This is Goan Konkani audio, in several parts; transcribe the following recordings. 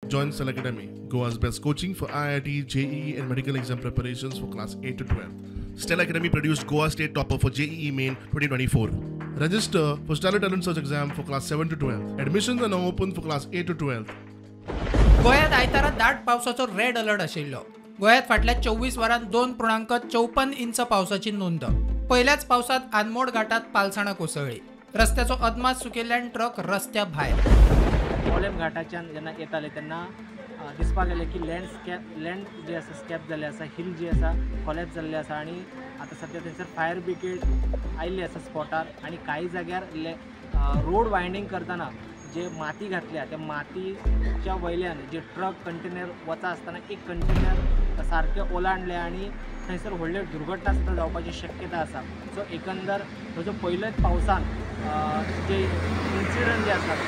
Join Stellar Academy, Goa's best coaching for IIT, JEE and medical exam preparations for class 8 to 12. Stellar Academy produced Goa State Topper for JEE Main 2024. Register for Stellar Talent Search exam for class 7 to 12. Admissions are now open for class 8 to 12. गोव्यात आयतारा दाट पावसाचो रेड अलर्ट आशिल्लो. गोव्यात फाटल्या 24 वरांत 2.54 इंच पावसाची नोंद. पयल्याच पावसात आनमोड घाटात पालसणां कोसळ्ळी. रस्त्याचो अदमास चुकिल्ल्यान ट्रक रस्त्या भायर. मोलेम घाटाच्यान जेन्ना येताले तेन्ना दिसपाक लागलें की लँड जे आसा स्कॅप जाल्ले आसा, हिल जी आसा कॉलॅप्स जाल्ले आसा आनी आतां सद्या थंयसर फायर ब्रिगेड आयिल्ली आसा स्पॉटार आनी कांय जाग्यार रोड वायंडींग करतना जे माती घातल्या त्या मातीच्या वयल्यान जे ट्रक कंटेनर वता आसतना एक कंटेनर सारकें ओलांडलें आनी थंयसर व्हडल्यो दुर्घटना सुद्दां जावपाची शक्यता आसा. सो एकंदर हो जो पयल्याच पावसान जे इन्सिडंट जे आसात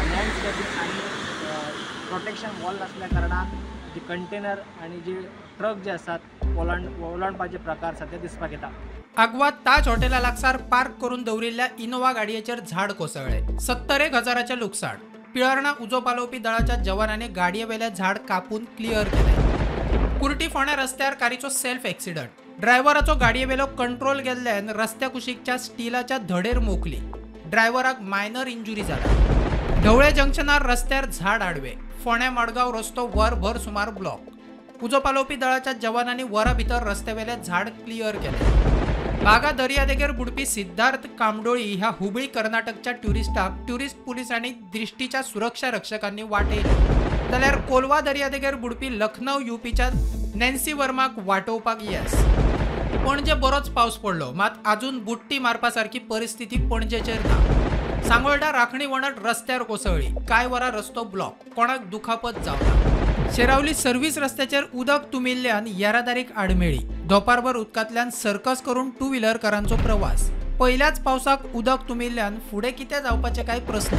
लँडस्केपिंग आनी प्रोटेक्शन वॉल नासल्या कारणान जे कंटेनर आनी जे ट्रक जे आसात ओलांडपाचे प्रकार सद्या दिसपाक येता. आगवा ताज हॉटेला लागसार पार्क करून दवरिल्ल्या इनोवा गाडयेचेर झाड कोसळ्ळें. 70,000 लुकसाण. पिळर्णा उजो पालोवपी दळाच्या जवानांनी गाडयेवेलें झाड कापून क्लियर केलें. कुर्टी फोंड्या रस्त्यार कारीचो सेल्फ एक्सिडंट. ड्रायव्हराचो गाडयेवेलो कंट्रोल गेल्ल्यान रस्त्या कुशीकच्या स्टिलाच्या धडेर मोखली. ड्रायव्हराक मायनर इंजुरी जाला. ढवळे जंक्शनार रस्त्यार झाड आडवे. फोंड्या मडगांव रस्तो वरभर सुमार ब्लॉक. उजो पालोवपी दळाच्या जवानांनी वरा भितर रस्त्यावेलें झाड क्लियर केलें. बागा दर्यादेगेर बुडपी सिद्धार्थ कामडोळी ह्या हुबळी कर्नाटकच्या ट्युरिस्टाक ट्युरिस्ट पुलीस आनी दृष्टीच्या सुरक्षा रक्षकांनी वाटयलो. जाल्यार कोलवा दर्यादेगेर बुडपी लखनौ युपीच्या नॅन्सी वर्माक वाटोवपाक येस. पणजे बरोच पावस पडलो, मात आजून बुडटी मारपा सारकी परिस्थिती पणजेचेर ना. सांगोल्डा राखणी वणट रस्त्यार कोसळ्ळी. कांय वरां रस्तो ब्लॉक. कोणाक दुखापत जावना. शेरावली सर्व्हिस रस्त्याचेर उदक तुमिल्ल्यान येरादारीक आडमेळी. दोपारभर उदकांतल्यान सर्कस करून टू व्हिलरकारांचो प्रवास. पयल्याच पावसाक उदक तुमिल्ल्यान फुडें कितें जावपाचे काय प्रस्न.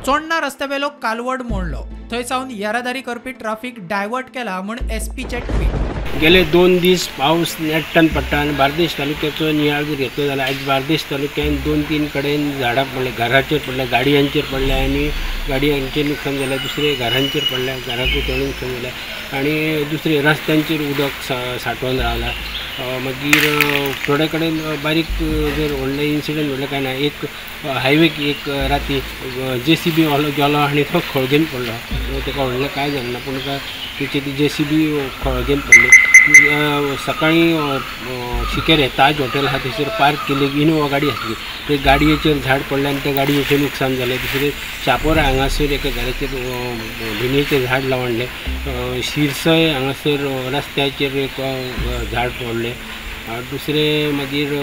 चोडणा रस्त्यावेलो कालवड मोडलो. थंय सावन येरादारी करपी ट्राफिक डायवर्ट केला म्हूण एसपीचे ट्वीट. गेले 2 दीस पावस नेट्टान पडटा आनी बार्देश तालुक्याचो नियाळ जर घेतलो जाल्यार आयज बार्देश तालुक्यान 2-3 कडेन झाडां पडले, घराचेर पडले, गाडयांचेर पडले आनी गाडयांचेर नुकसान जालें, दुसरे घरांचेर पडले, घराकूय थोडें नुकसान जालें आनी दुसरे रस्त्यांचेर उदक सांठोवन रावलां. मागीर थोडे कडेन बारीक जर व्हडले इन्सिडंट म्हणल्यार कांय ना, एक हायवेक एक राती जेसीबी गेलो आनी तो खळगेन पडलो. ताका व्हडलें कांय जालें ना, पूण तेची ती जेसीबी खळगेन पडली. सकाळीं शिकेरे ताज हॉटेल आहा थंयसर पार्क केल्ली इनोवा गाडी आसली, ते गाडयेचेर झाड पडलें आनी त्या गाडयेचें नुकसान जालें. दुसरें शापोरा हांगासर एका घराचेर भिणयेचें झाड लावणलें. शिरसय हांगासर रस्त्याचेर एक झाड पडलें. दुसरें मागीर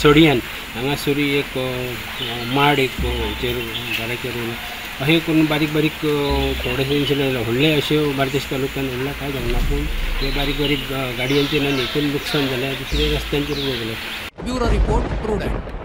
सडयान हांगासरूय एक माड एक हेचेर घराचेर अशें करून बारीक बारीक थोडेशे इन्सिडंट जाले. व्हडले अशें बार्देश तालुक्यान व्हडलें कांय जालें ना, पूण हे बारीक बारीक गाडयांचेर आनी हेचेर नुकसान जालें, दुसरे रस्त्यांचेर जालें. Bureau report, Prudent.